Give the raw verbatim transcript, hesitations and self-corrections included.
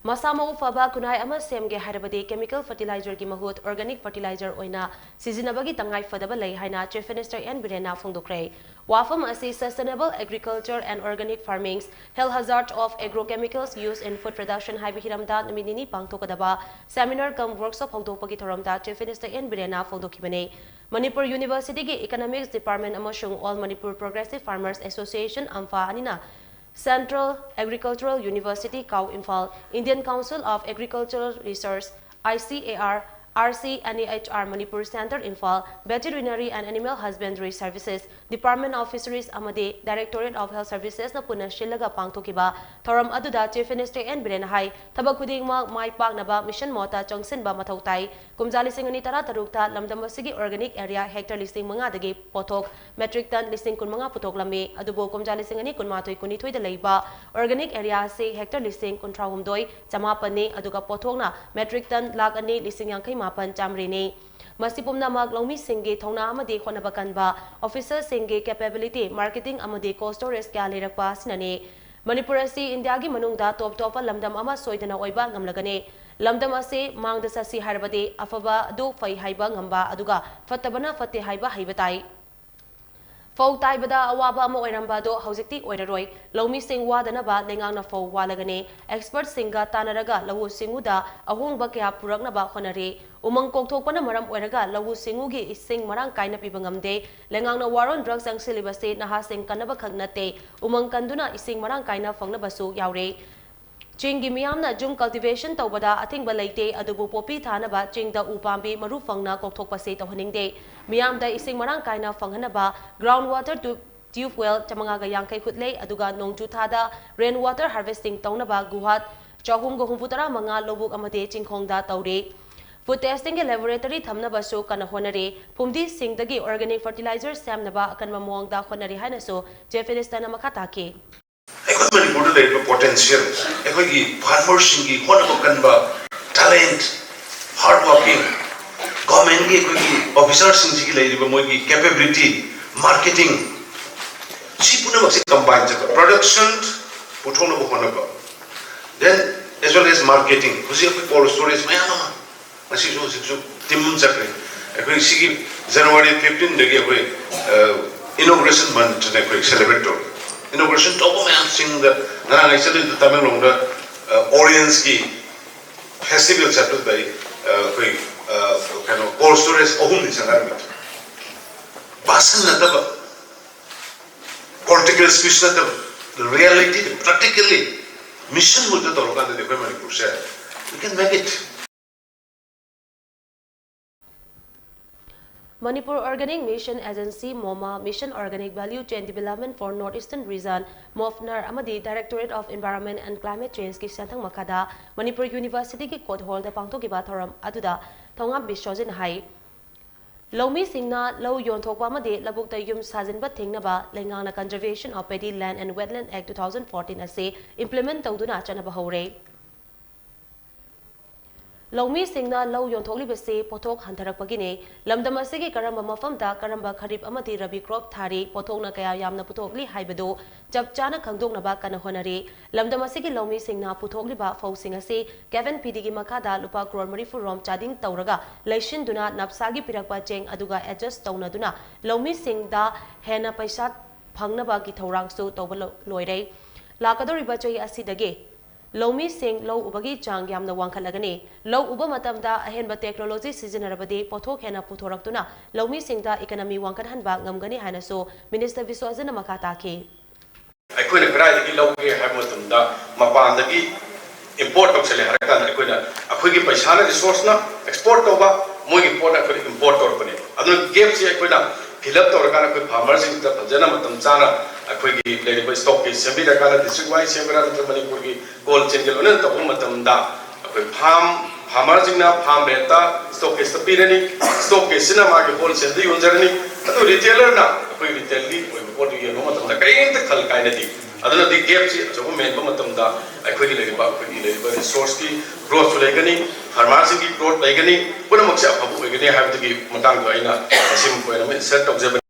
ꯃꯁꯥ ꯃꯎ ꯐꯕ ꯈꯨꯟꯅꯥꯏ ꯑꯃ ꯁꯦꯝꯒꯦ ꯍꯥꯏꯔꯕꯗꯤ chemical fertilizerꯒꯤ ꯃꯍꯨꯠ organic fertilizer ꯑꯣꯏꯅ ꯁꯤꯖꯤꯟꯅꯕꯒꯤ ꯇꯉꯥꯏ ꯐꯗꯕ ꯂꯩ ꯍꯥꯏꯅ Chief Minister N ꯕꯤꯔꯦꯟꯅ ꯐꯣꯡꯗꯣꯛꯈ꯭ꯔꯦ꯫ ꯋꯥꯐꯝ ꯑꯁꯤ Sustainable Agriculture and Organic Farming's Health Hazard of Agrochemicals Use in Food Production ꯍꯥꯏꯕ ꯍꯤꯔꯝꯗ ꯅꯨꯃꯤꯠ ꯅꯤꯅꯤ ꯄꯥꯡꯊꯣꯛꯀꯗꯕ seminar cum workshop ꯍꯧꯗꯣꯛꯄꯒꯤ ꯊꯧꯔꯝꯗ Chief Minister N ꯕꯤꯔꯦꯟꯅ ꯐꯣꯡꯗꯣꯛꯈꯤꯕꯅꯤ꯫ Manipur Universityꯒꯤ Economics Department ꯑꯃꯁꯨꯡ All Manipur Progressive Farmers Association, ꯑꯝꯐꯥ ꯑꯅꯤꯅ Central Agricultural University, ꯀꯥꯎ, Imphal, Indian Council of Agricultural Research, I C A R, R C N A H R Manipur Centre, Imphal, Veterinary and Animal Husbandry Services, Department of Fisheries ꯑꯃꯗꯤ Directorate of Health Servicesꯅ ꯄꯨꯟꯅ ꯁꯤꯜꯂꯒ ꯄꯥꯡꯊꯣꯛꯈꯤꯕ ꯊꯧꯔꯝ ꯑꯗꯨꯗ Chief Minister N ꯕꯤꯔꯦꯟꯅ ꯍꯥꯏ, ꯊꯕꯛ ꯈꯨꯗꯤꯡꯃꯛ ꯃꯥꯏ ꯄꯥꯛꯅꯕ mission ꯃꯣꯠꯇ ꯆꯪꯁꯤꯟꯕ ꯃꯊꯧ ꯇꯥꯏ꯫ ꯀꯨꯝꯖꯥ ꯂꯤꯁꯤꯡ ꯑꯅꯤ ꯇꯔꯥꯇꯔꯨꯛꯇ ꯂꯝꯗꯝ ꯑꯁꯤꯒꯤ organic area hectare ꯂꯤꯁꯤꯡ ꯃꯉꯥꯗꯒꯤ ꯄꯣꯠꯊꯣꯛ metric ton ꯂꯤꯁꯤꯡ ꯀꯨꯟꯃꯉꯥ ꯄꯨꯊꯣꯛꯂꯝꯃꯤ꯫ ꯑꯗꯨꯕꯨ ꯀꯨꯝꯖꯥ ꯂꯤꯁꯤꯡ ꯑꯅꯤ ꯀꯨꯟꯃꯥꯊꯣꯏ ꯀꯨꯟꯅꯤꯊꯣꯏꯗ ꯂꯩꯕ organic area ꯑꯁꯤ hectare ꯂꯤꯁꯤꯡ ꯀꯨꯟꯊ꯭ꯔꯥꯍꯨꯝꯗꯣꯏ ꯆꯃꯥꯄꯟꯅꯤ, ꯑꯗꯨꯒ ꯄꯣꯠꯊꯣꯛꯅ metric ton ꯂꯥꯈ ꯑꯅꯤ ꯂꯤꯁꯤꯡ ꯌꯥꯡꯈꯩ ꯃꯥꯄꯟ ꯆꯥꯃꯔꯤꯅꯤ꯫ ꯃꯁꯤ ꯄꯨꯝꯅꯃꯛ ꯂꯧꯃꯤꯁꯤꯡꯒꯤ ꯊꯧꯅꯥ ꯑꯃꯗꯤ ꯍꯣꯠꯅꯕ ꯀꯟꯕ, officerꯁꯤꯡꯒꯤ capability, marketing ꯑꯃꯗꯤ cold storage ꯀꯌꯥ ꯂꯩꯔꯛꯄ ꯑꯁꯤꯅꯅꯤ꯫ ꯃꯅꯤꯄꯨꯔ ꯑꯁꯤ ꯏꯟꯗꯤꯌꯥꯒꯤ ꯃꯅꯨꯡꯗ ꯇꯣꯞ ꯇꯣꯞꯄ ꯂꯝꯗꯝ ꯑꯃ ꯁꯣꯏꯗꯅ ꯑꯣꯏꯕ ꯉꯝꯂꯒꯅꯤ꯫ ꯂꯝꯗꯝ ꯑꯁꯤ ꯃꯥꯡꯗ ꯆꯠꯁꯤ ꯍꯥꯏꯔꯕꯗꯤ ꯑꯐꯕ ꯑꯗꯨ ꯐꯩ ꯍꯥꯏꯕ ꯉꯝꯕ, ꯑꯗꯨꯒ ꯐꯠꯇꯕꯅ ꯐꯠꯇꯦ ꯍꯥꯏꯕ ꯍꯩꯕ ꯇꯥꯏ꯫ ꯐꯧ ꯇꯥꯏꯕꯗ ꯑꯋꯥꯕ ꯑꯃ ꯑꯣꯏꯔꯝꯕ ꯑꯗꯨ ꯍꯧꯖꯤꯛꯇꯤ ꯑꯣꯏꯔꯔꯣꯏ꯫ ꯂꯧꯃꯤꯁꯤꯡ ꯋꯥꯗꯅꯕ ꯂꯩꯉꯥꯛꯅ ꯐꯧ ꯋꯥꯜꯂꯒꯅꯤ꯫ Expertꯁꯤꯡꯒ ꯇꯥꯟꯅꯔꯒ ꯂꯧꯎ ꯁꯤꯡꯎꯗ ꯑꯍꯣꯡꯕ ꯀꯌꯥ ꯄꯨꯔꯛꯅꯕ ꯍꯣꯠꯅꯔꯤ꯫ ꯎꯃꯪ ꯀꯣꯛꯊꯣꯛꯄꯅ ꯃꯔꯝ ꯑꯣꯏꯔꯒ ꯂꯧꯎ ꯁꯤꯡꯎꯒꯤ ꯏꯁꯤꯡ ꯃꯔꯥꯡ ꯀꯥꯏꯅ ꯄꯤꯕ ꯉꯝꯗꯦ꯫ ꯂꯩꯉꯥꯛꯅ war on drugs ꯆꯪꯁꯤꯜꯂꯤꯕꯁꯤ ꯅꯍꯥꯁꯤꯡ ꯀꯟꯅꯕꯈꯛ ꯅꯠꯇꯦ, ꯎꯃꯪ ꯀꯟꯗꯨꯅ ꯏꯁꯤꯡ ꯃꯔꯥꯡ ꯀꯥꯏꯅ ꯐꯪꯅꯕꯁꯨ ꯌꯥꯎꯔꯦ꯫ ꯆꯤꯡꯒꯤ ꯃꯤꯌꯥꯝꯅ ꯖꯨꯝ cultivation ꯇꯧꯕꯗ ꯑꯊꯤꯡꯕ ꯂꯩꯇꯦ, ꯑꯗꯨꯕꯨ ꯄꯣꯄꯤ ꯊꯥꯅꯕ ꯆꯤꯡꯗ ꯎ ꯄꯥꯝꯕꯤ ꯃꯔꯨ ꯐꯪꯅ ꯀꯣꯛꯊꯣꯛꯄꯁꯦ ꯇꯧꯍꯟꯅꯤꯡꯗꯦ꯫ ꯃꯤꯌꯥꯝꯗ ꯏꯁꯤꯡ ꯃꯔꯥꯡ ꯀꯥꯏꯅ ꯐꯪꯍꯟꯅꯕ ground water tube, tube well ꯆꯥꯃꯉꯥꯒ ꯌꯥꯡꯈꯩ ꯍꯨꯠꯂꯦ, ꯑꯗꯨꯒ ꯅꯣꯡꯖꯨ ꯊꯥꯗ rain water harvesting ꯇꯧꯅꯕ ꯒꯨꯍꯥꯠ ꯆꯍꯨꯝꯒ ꯍꯨꯝꯐꯨ ꯇꯔꯥ ꯃꯉꯥ ꯂꯧꯕꯨꯛ ꯑꯃꯗꯤ ꯆꯤꯡꯈꯣꯡꯗ ꯇꯧꯔꯤ꯫ Food testingꯒꯤ laboratory ꯊꯝꯅꯕꯁꯨ ꯀꯟꯅ ꯍꯣꯠꯅꯔꯤ꯫ ꯐꯨꯝꯗꯤꯁꯤꯡꯗꯒꯤ organic fertilizer ꯁꯦꯝꯅꯕ ꯑꯀꯟꯕ ꯃꯑꯣꯡꯗ ꯍꯣꯠꯅꯔꯤ ꯍꯥꯏꯅꯁꯨ Chief Ministerꯅ ꯃꯈꯥ ꯇꯥꯈꯤ꯫ ꯑꯩꯈꯣꯏ ꯃꯅꯤꯄꯨꯔꯗ ꯂꯩꯔꯤꯕ potential, ꯑꯩꯈꯣꯏꯒꯤ farmerꯁꯤꯡꯒꯤ ꯍꯣꯠꯅꯕ ꯀꯟꯕ, talent, hard working, governmentꯀꯤ ꯑꯩꯈꯣꯏꯒꯤ officerꯁꯤꯡꯁꯤꯒꯤ ꯂꯩꯔꯤꯕ ꯃꯣꯏꯒꯤ capability, marketing, ꯁꯤ ꯄꯨꯝꯅꯃꯛꯁꯦ combine ꯆꯠꯄ, production ꯄꯨꯊꯣꯛꯅꯕ ꯍꯣꯠꯅꯕ, then as well as Marketing, ꯍꯧꯖꯤꯛ ꯑꯩꯈꯣꯏ cold storage ꯃꯌꯥꯝ ꯑꯃ ꯉꯁꯤꯁꯨ ꯍꯧꯖꯤꯛꯁꯨ team ꯑꯃ ꯆꯠꯈ꯭ꯔꯦ꯫ ꯑꯩꯈꯣꯏ ꯁꯤꯒꯤ January fifteenꯗꯒꯤ ꯑꯩꯈꯣꯏ inauguration monthꯅ ꯑꯩꯈꯣꯏ celebrate ꯇꯧꯔꯦ꯫ Inauguration ꯇꯧꯕ ꯃꯌꯥꯝꯁꯤꯡꯗ ꯉꯔꯥꯡ ꯑꯩ ꯆꯠꯂꯤꯗꯨ ꯇꯃꯦꯡꯂꯣꯡꯗ Orientsꯀꯤ festival ꯆꯠꯄꯗꯨꯗ ꯑꯩ ꯑꯩꯈꯣꯏ ꯀꯩꯅꯣ cold storage ꯑꯍꯨꯝꯅꯤ ꯆꯪꯉꯛꯑꯝꯃꯤꯗꯨ꯫ ꯚꯥꯁꯟ ꯅꯠꯇꯕ, political speech ꯅꯠꯇꯕ, reality practically mission ꯃꯨꯠꯇ ꯇꯧꯔꯀꯥꯟꯗꯗꯤ ꯑꯩꯈꯣꯏ ꯃꯅꯤꯄꯨꯔꯁꯦ we can make it. Manipur Organic Mission Agency, MOMA, Mission Organic Value Chain Development for North Eastern Region, MOFNER, ꯑꯃꯗꯤ Directorate of Environment and Climate Changeꯀꯤ ꯁꯦꯟꯊꯪ ꯃꯈꯥꯗ Manipur Universityꯒꯤ Court Hallꯗ ꯄꯥꯡꯊꯣꯛꯈꯤꯕ ꯊꯧꯔꯝ ꯑꯗꯨꯗ ꯊꯧꯉꯥꯝ ꯕꯤꯁ꯭ꯋꯖꯤꯠꯅ ꯍꯥꯏ, ꯂꯧꯃꯤꯁꯤꯡꯅ ꯂꯧ ꯌꯣꯟꯊꯣꯛꯄ ꯑꯃꯗꯤ ꯂꯧꯕꯨꯛꯇ ꯌꯨꯝ ꯁꯥꯖꯤꯟꯕ ꯊꯤꯡꯅꯕ ꯂꯩꯉꯥꯛꯅ Conservation of Paddy Land and Wetland Act two thousand fourteen ꯑꯁꯤ implement ꯇꯧꯗꯨꯅ ꯆꯠꯅꯕ ꯍꯧꯔꯦ꯫ ꯂꯧꯃꯤꯁꯤꯡꯅ ꯂꯧ ꯌꯣꯟꯊꯣꯛꯂꯤꯕꯁꯤ ꯄꯣꯠꯊꯣꯛ ꯍꯟꯊꯔꯛꯄꯒꯤꯅꯤ꯫ ꯂꯝꯗꯝ ꯑꯁꯤꯒꯤ ꯀꯔꯝꯕ ꯃꯐꯝꯗ ꯀꯔꯝꯕ ꯈꯔꯤꯞ ꯑꯃꯗꯤ ꯔꯕꯤ ꯀ꯭ꯔꯣꯞ ꯊꯥꯔꯤ, ꯄꯣꯠꯊꯣꯛꯅ ꯀꯌꯥ ꯌꯥꯝꯅ ꯄꯨꯊꯣꯛꯂꯤ ꯍꯥꯏꯕꯗꯨ ꯆꯞ ꯆꯥꯅ ꯈꯪꯗꯣꯛꯅꯕ ꯀꯟꯅ ꯍꯣꯠꯅꯔꯤ꯫ ꯂꯝꯗꯝ ꯑꯁꯤꯒꯤ ꯂꯧꯃꯤꯁꯤꯡꯅ ꯄꯨꯊꯣꯛꯂꯤꯕ ꯐꯧꯁꯤꯡ ꯑꯁꯤ ꯀꯦꯕꯟ ꯄꯤꯗꯤꯒꯤ ꯃꯈꯥꯗ ꯂꯨꯄꯥ ꯀ꯭ꯔꯣꯔ ꯃꯔꯤꯐꯨ ꯔꯣꯝ ꯆꯥꯗꯤꯡ ꯇꯧꯔꯒ ꯂꯩꯁꯤꯟꯗꯨꯅ ꯅꯞꯁꯥꯒꯤ ꯄꯤꯔꯛꯄ ꯆꯦꯡ ꯑꯗꯨꯒ adjust ꯇꯧꯅꯗꯨꯅ ꯂꯧꯃꯤꯁꯤꯡꯗ ꯍꯦꯟꯅ ꯄꯩꯁꯥ ꯐꯪꯅꯕꯒꯤ ꯊꯧꯔꯥꯡꯁꯨ ꯇꯧꯕ ꯂꯣꯏꯔꯦ꯫ ꯂꯥꯛꯀꯗꯧꯔꯤꯕ ꯆꯍꯤ ꯑꯁꯤꯗꯒꯤ ꯂꯧꯃꯤꯁꯤꯡ ꯂꯧ ꯎꯕꯒꯤ ꯆꯥꯡ ꯌꯥꯝꯅ ꯋꯥꯡꯈꯠꯂꯒꯅꯤ꯫ ꯂꯧ ꯎꯕ ꯃꯇꯝꯗ ꯑꯍꯦꯟꯕ technology ꯁꯤꯖꯤꯟꯅꯔꯕꯗꯤ ꯄꯣꯠꯊꯣꯛ ꯍꯦꯟꯅ ꯄꯨꯊꯣꯔꯛꯇꯨꯅ ꯂꯧꯃꯤꯁꯤꯡꯗ economy ꯋꯥꯡꯈꯠꯍꯟꯕ ꯉꯝꯒꯅꯤ ꯍꯥꯏꯅꯁꯨ Minister ꯕꯤꯁ꯭ꯋꯖꯤꯠꯅ ꯃꯈꯥ ꯇꯥꯈꯤ꯫ ꯑꯩꯈꯣꯏꯅ ꯀꯗꯥꯏꯗꯒꯤ ꯂꯧꯒꯦ ꯍꯥꯏꯕ ꯃꯇꯝꯗ ꯃꯄꯥꯟꯗꯒꯤ import ꯇꯧꯁꯜꯂꯦ ꯍꯥꯏꯔ ꯀꯥꯟꯗ ꯑꯩꯈꯣꯏꯅ ꯑꯩꯈꯣꯏꯒꯤ ꯄꯩꯁꯥꯅ resourceꯅ export ꯇꯧꯕ, ꯃꯣꯏꯒꯤ ꯄꯣꯠꯅ ꯑꯩꯈꯣꯏꯅ import ꯇꯧꯔꯛꯄꯅꯦ꯫ ꯑꯗꯨꯅ gapꯁꯦ ꯑꯩꯈꯣꯏꯅ fill up ꯇꯧꯔꯀꯥꯟꯗ ꯑꯩꯈꯣꯏ farmerꯁꯤꯡꯗ ꯐꯖꯅ ꯃꯇꯝ ꯆꯥꯅ ꯑꯩꯈꯣꯏꯒꯤ ꯂꯩꯔꯤꯕ stockꯒꯤ ꯁꯦꯝꯕꯤꯔꯀꯥꯟꯗ district wise ꯁꯦꯝꯒꯦꯔꯥ ꯅꯠꯇ꯭ꯔꯒ ꯃꯅꯤꯄꯨꯔꯒꯤ ꯀꯣꯜ ꯆꯦꯟꯒ ꯂꯣꯏꯅꯅ ꯇꯧꯕ ꯃꯇꯝꯗ ꯑꯩꯈꯣꯏ farm farmerꯁꯤꯡꯅ farm rateꯇ stockageꯇ ꯄꯤꯔꯅꯤ, stockageꯁꯤꯅ ꯃꯥꯒꯤ wholesaleꯗ ꯌꯣꯟꯖꯔꯅꯤ꯫ ꯑꯗꯨ retailerꯅ ꯑꯩꯈꯣꯏ retailꯒꯤ ꯑꯣꯏꯕ ꯄꯣꯠꯇꯨ ꯌꯣꯟꯕ ꯃꯇꯝꯗ ꯀꯔꯤꯝꯇ ꯈꯜ ꯀꯥꯏꯅꯗꯦ꯫ ꯑꯗꯨꯅꯗꯤ gapꯁꯤ ꯑꯆꯧꯕ ꯃꯦꯟꯕ ꯃꯇꯝꯗ ꯑꯩꯈꯣꯏꯒꯤ ꯂꯩꯔꯤꯕ ꯑꯩꯈꯣꯏꯒꯤ ꯂꯩꯔꯤꯕ resourceꯀꯤ growthꯁꯨ ꯂꯩꯒꯅꯤ, farmerꯁꯤꯡꯒꯤ growth ꯂꯩꯒꯅꯤ, ꯄꯨꯝꯅꯃꯛꯁꯦ ꯑꯐꯕ ꯑꯣꯏꯒꯅꯤ ꯍꯥꯏꯕꯗꯨꯒꯤ ꯃꯇꯥꯡꯗ ꯑꯩꯅ ꯉꯁꯤ point ꯑꯃ insert ꯇꯧꯖꯕꯅꯤ꯫